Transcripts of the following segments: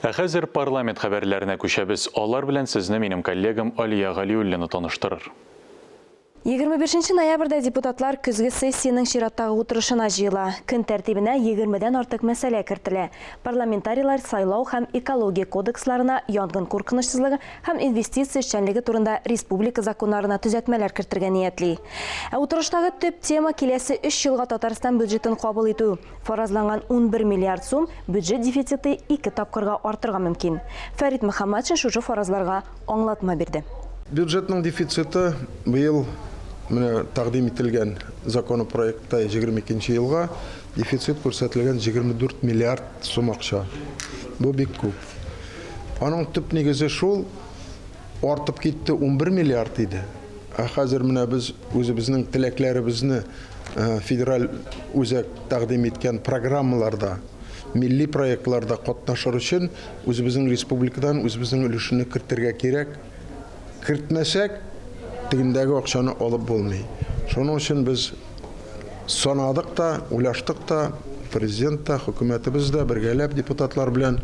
Ә хәзер парламент хәбәрләренә күчәбез. Алар белән сезне минем коллегам Алия Галиуллина таныштырыр. 25 нче ноябрьдә депутатлар көзге сессиянең чираттагы утырышына җыела. Көн тәртибенә егермедән артык мәсьәлә кертелә. Парламентарийлар сайлау һәм экология кодексларына, янгын куркынычсызлыгы һәм инвестиция эшчәнлеге турында республика законнарына төзәтмәләр кертергә ниятли. Ә утырыштагы төп тема, киләсе өч елга Татарстан бюджетын кабул итү. Фаразланган 11 миллиард сум бюджет дефициты ике тапкырга артырга мөмкин. Фәрит Мөхәммәтшин шушы фаразларга аңлатма бирде. Бюджетның дефициты быел менә тәкъдим ителгән законопроектта 22 нче елга дефицит күрсәтелгән 24 миллиард сум акча. Бу бик күп. Аның төп нигезе шул, артып китте 11 миллиард иде. Ә хәзер менә без үзебезнең теләкләребезне федераль үзәк тәкъдим иткән программаларда, милли проектларда катнашыр өчен үзебезнең республикадан үзебезнең өлешне кертергә кирәк. Кертмәсәк, тегендәге акчаны алып булмый. Шуның өчен без санадык та, уйлаштык та, президент та, хөкүмәтебез дә бергәләп депутатлар белән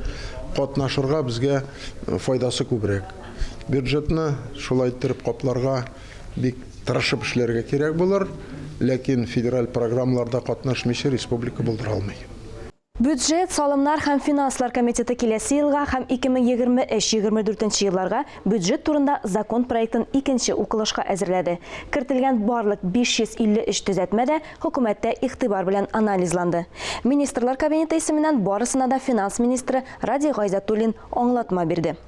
катнашырга безгә файдасы күбрәк. Бюджетны шулай иттереп капларга бик тырышып эшләргә кирәк булыр, ләкин федераль программаларда катнашмыйча республика булдыра алмый. Бюджет, салымнар һәм финанслар комитеты киләсе елга һәм 2023, 24 елларга бюджет турында закон проектын икенче укылышка әзерләде. Кертелгән барлык 553 төзәтмә дә хөкүмәттә игътибар белән анализланды. Министрлар Кабинеты исеменнән барысына да финанс министры Радий Гайзатуллин аңлатма бирде.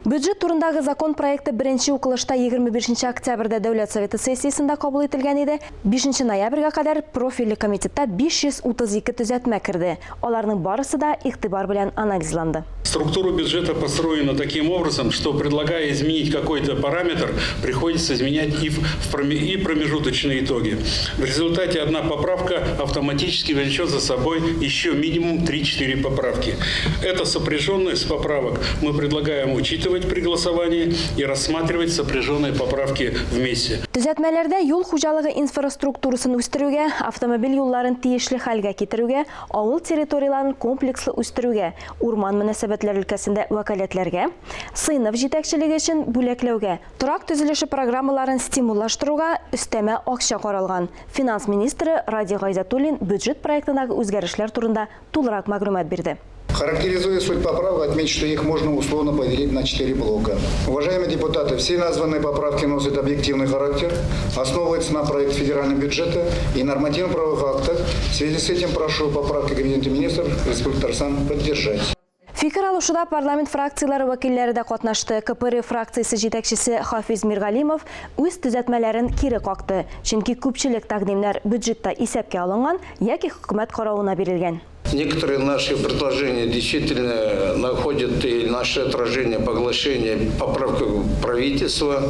Бюджет турындагы закон проекты беренче укылышта 25 нче октябрьдә Дәүләт Советы сессиясендә кабул ителгән иде. 5 нче ноябрьгә кадәр профильле комитетта 532 төзәтмә керде. Аларның барысы да игътибар белән анализланды. Структура бюджета построена таким образом, что предлагая изменить какой-то параметр, приходится изменять и и промежуточные итоги. В результате одна поправка автоматически влечет за собой еще минимум 3-4 поправки. Это сопряженность поправок мы предлагаем учитывать при голосовании и рассматривать сопряженные поправки вместе. Төзәтмәләрдә юл хуҗалыгы инфраструктурасын үстерүгә, автомобиль юлларын тиешле хәлгә китерүгә, авыл территорияләрен комплекслы үстерүгә, урман мөнәсәбәтләре өлкәсендә вәкаләтләргә, сыйныф җитәкчелеге өчен бүләкләүгә, торак төзелеше программаларын стимуллаштыруга өстәмә акча каралган. Финанс министры Радий Гайзатуллин бюджет проектындагы үзгәрешләр турында тулырак мәгълүмат бирде. Характеризуя суть поправок, отмечу, что их можно условно поделить на четыре блока. Уважаемые депутаты, все названные поправки носят объективный характер, основываются на проекте федерального бюджета и нормативно-правовых актах. В связи с этим прошу поправки Кабинета министров Республики Татарстан поддержать. Фикер алышуда парламент фракцияләре вәкилләре дә катнашты. КПРФ фракциясе җитәкчесе Хафиз Миргалимов үз төзәтмәләрен кире какты, чөнки күпчелек тәкъдимнәр бюджетта исәпкә алынган яки хөкүмәт каравына бирелгән. Некоторые наши предложения действительно находят и наше отражение, поглощение поправок правительства.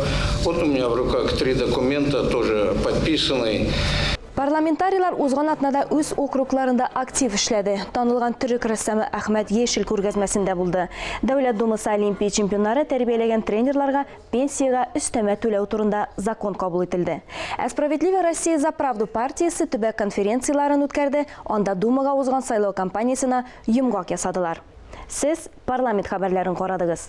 Вот у меня в руках три документа, тоже подписанные. Парламентарийлар узган атнада үз округларында актив эшләде. Танылган төрек рәссамы Әхмәт Ешил күргәзмәсендә булды. Дәүләт Думасы Олимпия чемпионнары тәрбияләгән тренерларга пенсиягә өстәмә түләү турында закон кабул ителде. Ә Справедливая Россия за правду партиясе төбәк конференцияләрен үткәрде, анда Думага узган сайлау кампаниясенә йомгак ясадылар. Сез парламент хәбәрләрен карадыгыз.